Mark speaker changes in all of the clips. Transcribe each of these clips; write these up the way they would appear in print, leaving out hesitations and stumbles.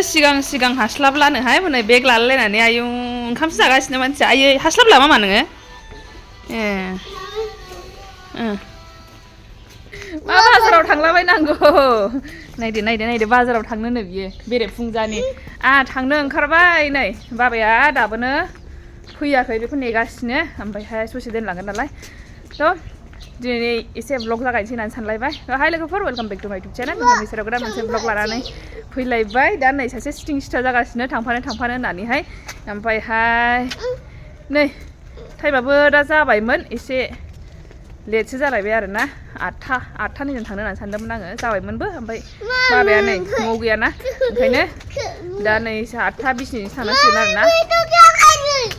Speaker 1: सिगां हास्लाबलानोहाय माने बेग लालायनानै आयौ ओंखामसो जागासिनो मानसिया आयै हास्लाबला मा नोङो मा बाजाराव थांलाबायनांगौ नायदो बाजाराव थांनोनो बियो बेरेफुंजानि थांनो ओंखारबाय नै बाबाया दाबोनो फैयाखै बेखौ नेगासिनो ओमफ्रायहाय ससे दोनलांगोन नालाय थ' दिनै एसे ब्लग जागायनोसै होननानै सानलायबाय हाय लोगोफोर वेलकाम बेक टु माय इउटुब चेनेल मिसेराव गोदान मोनसे ब्लग लानानै फैलायबाय दा नै सासे सिटिं सिथा जागासिनो थांफानो होननानैहाय ओमफ्रायहाय नै टाइमाबो दा जाबायमोन एसे लेटसो जालायबाय आरोना 8थानिजों थांनो होननानै सानदोंमोन आङो जाबायमोनबो ओमफ्राय बाबाया नै न'आव गैयाना ओंखायनो दा नै 8:20 थांनांसिगोन आरोना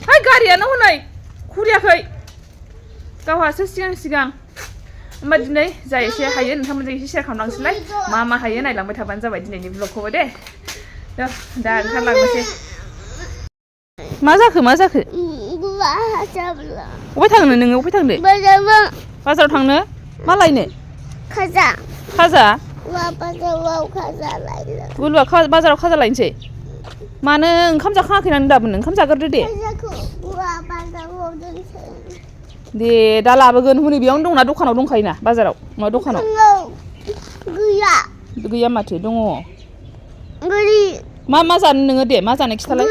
Speaker 1: हाय गारियानो हनै खुलियाखै गावहासो सिगां होमबा दिनै जा एसे हायो नोंथांमोनजों एसे शेयार खालामलांसैलाय मा हायो नायलांबाय थाबानो जाबाय दिनैनि ब्लगखौबो दे दा ओंखारलांनोसै मा जाखो अबाय थांनो नोङो अबाय थांनो बाजाराव थांनो मा लायनो खाजा गुलुआ बाजाराव खाजा लायनोसै मानो ओंखाम जाखाङाखै नानो दाबोनो ओंखाम जाग्रोदो दे दा लाबोगोन हनै बेयावनो दंना दखानाव दंखायोना बाजाराव मा दखानाव गैया माथो दङ मा जानो नोङो दे मा जानो खिथालाय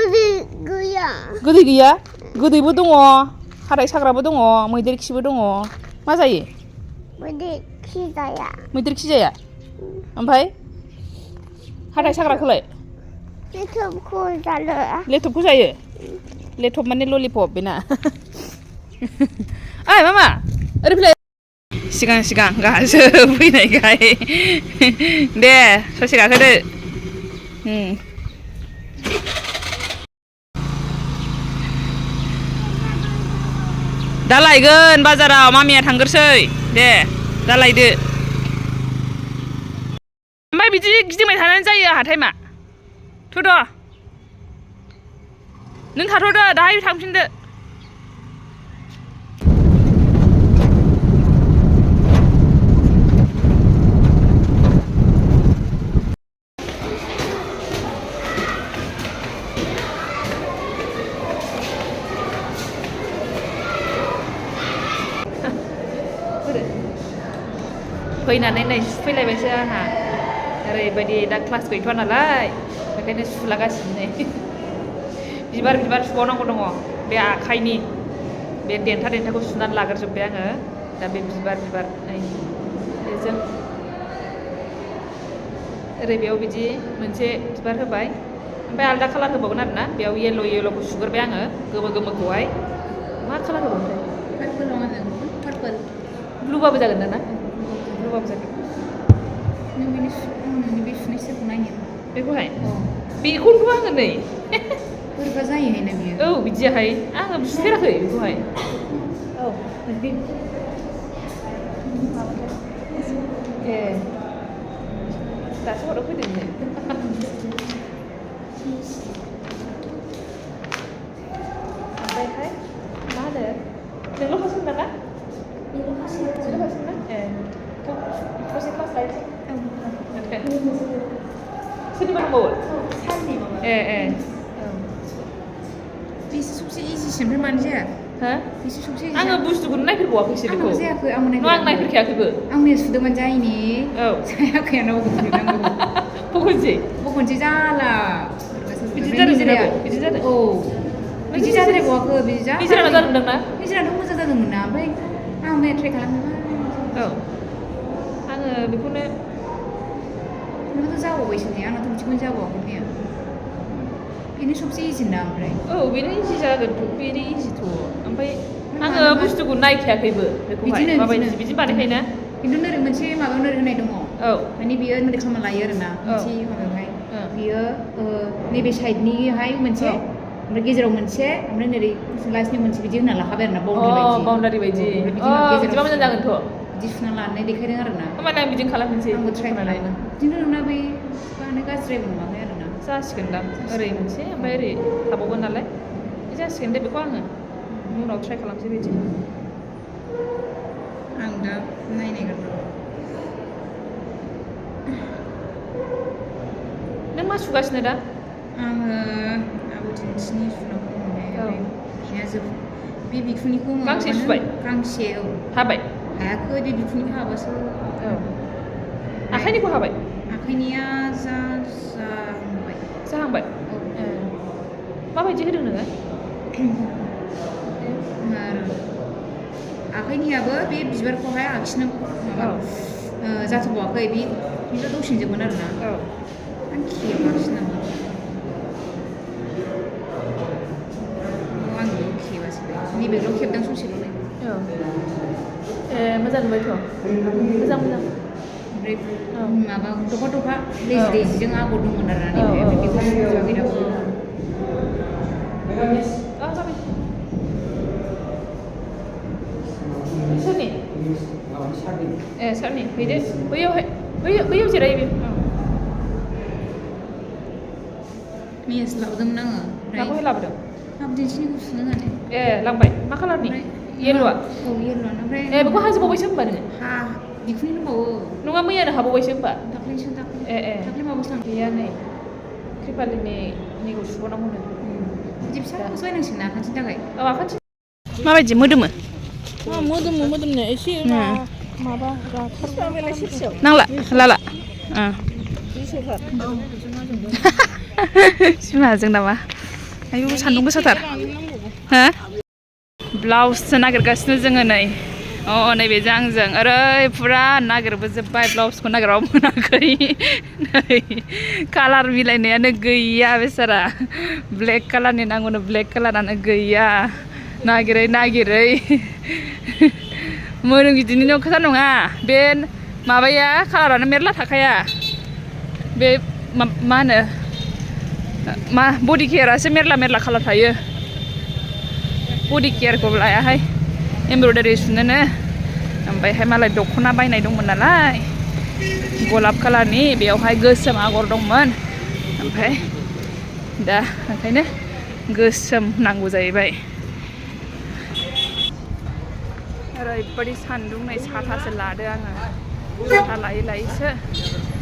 Speaker 1: गोदै गैया गोदैबो दङ हाथाय साग्राबो दङ मैदेर खिबो दङ मा जायो मैदेर खि जाया ओमफ्राय हाथाय साग्राखौलाय लेथबखौ जायो लेथब माने ललिपप बेना ओइ मामा ओरै फैलाय सिगां गाहासो फैनायखाय दे ससे गाखोदो दा लायगोन बाजाराव मामिया थांग्रोसै दे दा लायदो ओमफ्राय बिदि गिदिंबाय थानानै जायो आंहा टाइमा थ'द' नों थाथ'दो दाहाय थांफिनदो फैनानै नै सुफैलायबायसो आंहा ओरैबायदि दा क्लास गैथ'वा नालाय बेखायनो सुलागासिनो नै बिबार सुबावनांगौ दङ बे आखाइनि बे देन्थाखौ सुनानै लाग्रोजोब्बाय आङो दा बे बिबार नै बेजों ओरै बेयाव बिदि मोनसे बिबार होबाय ओमफ्राय आलदा कालार होबावगोन आरोना बेयाव येल्ल'खौ सुग्रोबाय आङो गोमोखौहाय मा कालार होबावगोनथाय पार्पल ब्लुबाबो जागोन ना ब्लुबाबो जागोन नोंनि बे सुनायखौ नायनो बेखौहाय बेखौनोथ' आङो नै बोरैबा जायोहाय ना बियो औ बिदियाहाय आङो सुफेराखै बेखौहाय औ ए दासो हराव फैदों नै ओमफ्रायहाय मा होनो नोंल' खासोन नामा नोंल' खासोन ना ए दसे क्लास लायनोसै सोरनिबा दंबावो ए बेसे सबसे इजिसिन ओमफ्राय मानो जाया बेसे सबसे आङो बुस्थुखौनो नायफेरबावाखैसो बेखौ जायाखै आं नायफेरखायाखैबो आं मैया सुदोंमोन जायिनि जायाखै आंनाव बखनसै जाला बिदि जादों औ बिदि जाद्रायबावाखै निजोरानाव जादोंदां ना निजोरानाथ' मोजां जादोंमोन ना ओमफ्राय आं मैया ट्राइ खालामदोंमोन औ आङो बेखौनो नोंनाथ' जाबावबायसो ने आंनाथ' बिदिखौनो जाबावाखै मैया बेनो सबसे इजि ना ओमफ्राय औ बेनो इजि जागोनथ' बेनो इजिथ' ओमफ्राय आङो बुस्थुखौ नायखायाखैबो बेखौहाय माबायदि बिदि बानायखायोना खिन्थु नोरै मोनसे माबायाव नोरै होनाय दङ औ माने बियो नोरै खालामना लायो आरोना मोनसे माबायावहाय बियो नैबे साइडनिहाय मोनसे ओमफ्राय गेजेराव मोनसे ओमफ्राय नोरै लास्टनि मोनसे बिदि होना लाखाबाय आरोना बाउन्डारि बायदि बिदिबा मोजां जागोनथ' बिदि सुना लानाय देखायदों आरोना होमबालाय आं बिदिनो खालामनोसै आंबो ट्राइ खालामगोन खिन्थु नोंना बै बांद्राय गाज्रिद्रायबो नङाखै आरोना जासिगोनदां ओरै मोनसे ओमफ्राय ओरै थाबावगोन नालाय बे जासिगोन दे बेखौ आङो उनाव ट्राइ खालामसै बिदि आं दा नायनायगोन मा सुगासिनो दा
Speaker 2: आङो आबौ दिन्थिनि सुनांगौ दंमोन बिना बे बिखुंनिखौ
Speaker 1: गांसे सुबाय
Speaker 2: गांसे
Speaker 1: हाबाय
Speaker 2: हायाखै बे बिखुंनिखौ हाबासो
Speaker 1: आखाइनिखौ हाबाय
Speaker 2: आखाइनिया जाहांबाय
Speaker 1: माबायदि होदों नोङो
Speaker 2: आखाइनियाबो बे बिबारखौहाय आखिनांगौ जाथ'बावाखै बेथ' दसेनोजोबगोन आरोना आं खेबाखिसै नामा आं खेबासै नैबेल' खेबदां ससेल'
Speaker 1: मोजां नुबायथ' मोजां
Speaker 2: ओमफ्राय माबा दफा लेजिजों आगर दंमोन आरोना नैबे बेखौ सुजुवाखै दाबो
Speaker 1: सोरनि सारनि फैदो बैयाव जिरायो बे
Speaker 2: मैयासो लाबोदोंमोन आङो
Speaker 1: माखौहाय लाबोदों
Speaker 2: आबौ दिन्थिनिखौ सुनो होननानै
Speaker 1: लांबाय मा कालारनि येल्ल'आ
Speaker 2: येल्ल'आनो ओमफ्राय
Speaker 1: बेखौ हाजोबावबायसो होनबा नोङो
Speaker 2: बिखुंनि दंबावो
Speaker 1: नङा मैयानो हाबावबायसो होनबा
Speaker 2: दाख्लै माबासो लांदों
Speaker 1: गैया नै कृपालिनिखौ सुबावनांगौनो
Speaker 2: बिदि फिसाखौसो बायनांसिगोन आखान्थिनि थाखाय
Speaker 1: आखान्थि माबायदि मोदोमो
Speaker 3: मोदोमनाया एसे माबा राथार
Speaker 1: नांला लाला सिमाजों नामा आयु सान्दुं गोसाथार हो ब्लाउससो नागिरगासिनो जोङो नै नैबेजों आंजों ओरै फुरा नागिरबोजोब्बाय ब्लाउसखौ नागिरबाबो मोनाखै नै कालार मिलायनायानो गैया बेसारा ब्लेक कालारनि नांगौनो ब्लेक कालारानो गैया नागिरै मोदोम गिदिरनि खोथा नङा बे माबाया कालारानो मेरला थाखाया बे मा होनो बडि केयारासो मेरला कालार थायो बडि केयारखौ लायाहाय एमब्रयडारि सुनोनो ओमफ्रायहाय मालाय दख'ना बायनाय दंमोन नालाय गलाब कालारनि बेयावहाय गोसोम आगर दंमोन ओमफ्राय दा ओंखायनो गोसोम नांगौ जाहैबाय ओरैबायदि सान्दुं नै साथासो लादो आङो साथा लायैसो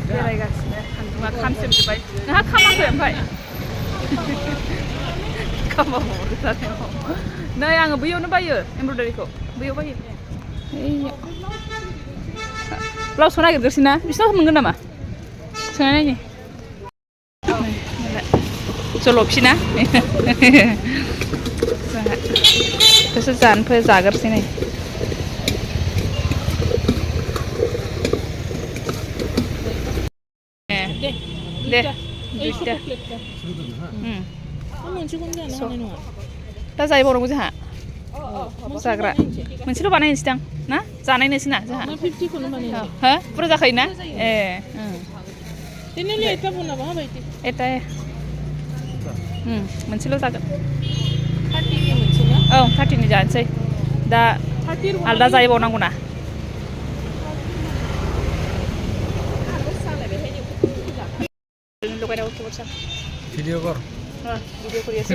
Speaker 1: बेरायगासिनो सान्दुङा खामसोमजोब्बाय नोंहा खामाखै ओमफ्राय खामाबावो जानायाव नै आङो बैयावनो बायो एमब्रयडारिखौ बैयाव बायो ब्लाउसखौ नागिरग्रोसै ना बिसिनाव मोनगोन नामा सोंनाय नायनि जलफि ना बेसो जाग्रोसै नै दे दा जाहैबावनांगौ जोंहा जाग्रा मोनसेल' बानायनोसै दां ना जानायनोसै ना जोंहा हो बुरजा जाखायो ना एटा मोनसेल' जागोन औ 30नि जानोसै दा आलदा जाहैबावनांगौ ना
Speaker 4: Video kor.
Speaker 1: Video ko yes.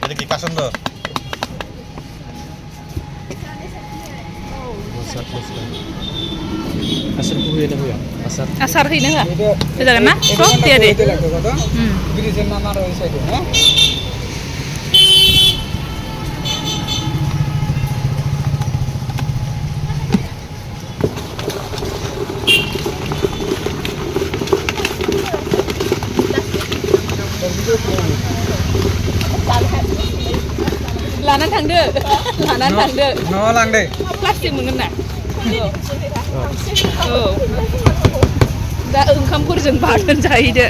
Speaker 4: Jadi kikasan tuh. Asar kuwi dah ya.
Speaker 1: Asar hina ha. Betul na? So dia deh.
Speaker 4: Biri sen nama roy side ya.
Speaker 1: Lanan थांदो
Speaker 4: No lang deh.
Speaker 1: Plastik मोनगोन ना दा ओंखामफोरजों बाथोन जाहैदो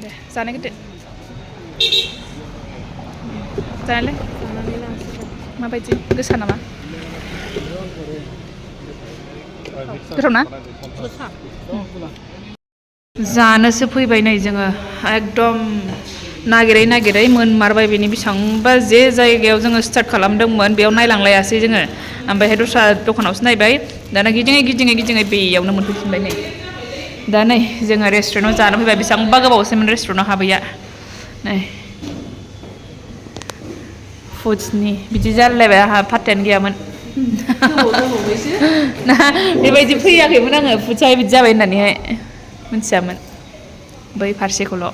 Speaker 1: दे जानो गिदिर जानायलाय माबायदि गोसा नामा गोथाव ना जानोसो फैबाय नै जोङो एकदम नागिरै मोनमारबाय बेनि बेसेबांबा जे जायगायाव जोङो स्टार्ट खालामदोंमोन बेयाव नायलांलायासै जोङो ओमफ्रायहाय दस्रा दखानावसो नायबाय दाना गिदिङै बेयावनो मोनफैफिनबाय नै दा नै जोङो रेस्टुरेन्टाव जानो फैबाय बेसेबांबा गोबावसैमोन रेस्टुरेन्टाव हाबैया नै फुड्सनि बिदि जालायबाय आंहा पात्तायानो गैयामोन ना बेबायदि फैयाखैमोन आङो फुड्सआवहाय बिदि जाबाय होननानैहाय मिथियामोन बै फारसेखौल'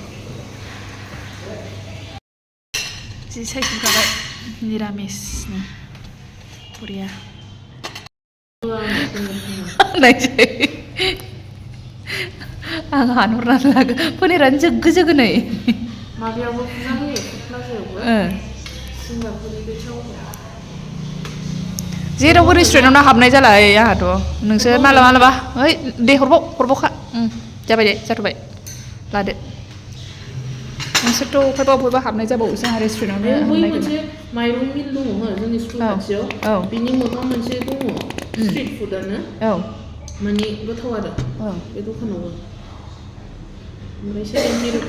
Speaker 1: जि सायख'खाबाय निरामिसनो बरिया नायसै आं हानहरनानै लागोन पनिरानो जोगो जोगो नै
Speaker 3: माबायावबो फुजा होयो प्लाजायावबो सिंगापुरनि gwthao
Speaker 1: जेरावबो रेस्टुरेन्टावनो हाबनाय जाला आंहाथ' नोंसोर मालाबा मालाबा ओइ दे हरबावखा जाबाय दे जाथ'बाय लादो नोंसोरथ' अफायबा हाबनाय जाबावोसो आंहा रेस्टुरेन्टावनो
Speaker 3: बै
Speaker 1: हाबनाय
Speaker 3: मोनसे माइरं मिल दङ जोंनि स्कुल खाथियाव बिनि मोखां मोनसे दङ स्ट्रिट फुडानो माने गोथाव आरो बे दखानावबो ओमफ्राय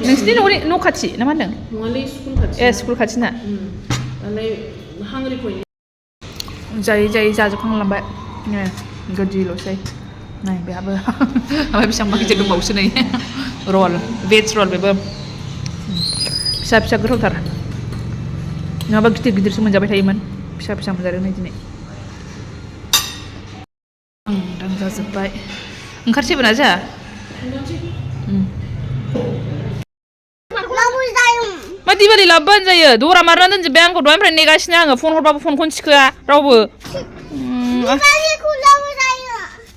Speaker 1: नोंसिनि न' खाथि ना मा होनदों
Speaker 3: नङालै स्कुल खाथि
Speaker 1: ए स्कुल खाथिना
Speaker 3: दालाय हांग्रि पइन्ट
Speaker 1: जायै जायै जाजोबखांलांबाय नै गोदिल'सै नाय बेहाबो ओमफ्राय बेसेबांबा गिदिर दंबावोसो नै रल भेज रल बेबो फिसा फिसा गोथावथार नङाबा गिदिर गिदिरसो मोनजाबाय थायोमोन फिसा फिसा मोनजादों नै दिनै दां जाजोब्बाय ओंखारसैबोना जोंहा मा दिवालि लाबोबानो जायो दरा मारना दोनजोब्बाय आंखौ दहायनिफ्राय नेगासिनो आङो फन हरबाबो फनखौनो थिखोआ रावबो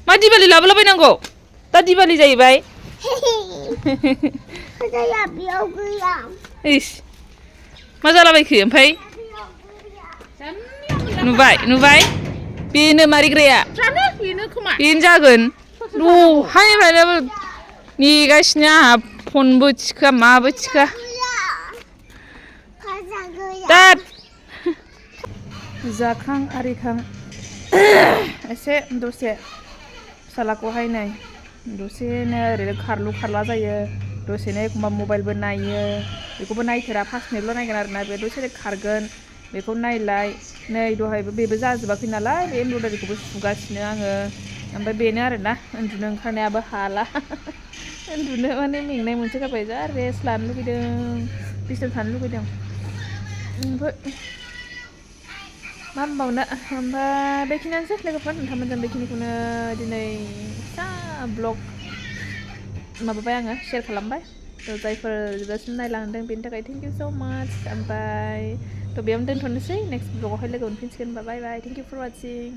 Speaker 1: मा दिवालि लाबोलाबायनांगौ दा दिवालि जाहैबाय इस मा जालाबायखो ओमफ्राय नुबाय बेनो मारिग्राया बेनो जागोन दहायनिफ्रायनो नेगासिनो आंहा फनबो थिखोआ माबो थिखोआ दा जाखां आरिखां एसे दसे फिसालाखौहाय नै दसेनो ओरैनो खारलु खारला जायो दसेनो एखमबा मबाइलबो नायो बेखौबो नायथेरा 5 मिनिटल' नायगोन आरोना बे दसेनो खारगोन बेखौ नायलाय नै दहायबो बेबो जाजोबाखै नालाय बे एमब्रयदारिखौबो सुगासिनो आङो ओमफ्राय बेनो आरोना उन्दुनो ओंखारनायाबो हाला उन्दुनो माने मेंनाय मोनसोगारबाय जा रेस्ट लानो लुगैदों बिसिनायाव थानो लुगैदों ओमफ्राय मा होनबावनो ओमफ्राय बेखिनियानोसै लोगोफोर नोंथांमोनजों बेखिनिखौनो दिनै फिसा ब्लग माबाबाय आङो शेयार खालामबाय थ' जायफोर जोबजासिम नायलांदों बेनि थाखाय थेंक इउ स' माच ओमफ्राय थ' बेयावनो दोनथ'नोसै नेक्स्ट ब्लगावहाय लोगो मोनफिनसिगोन बाय बाय थेंक इउ फर वाचिं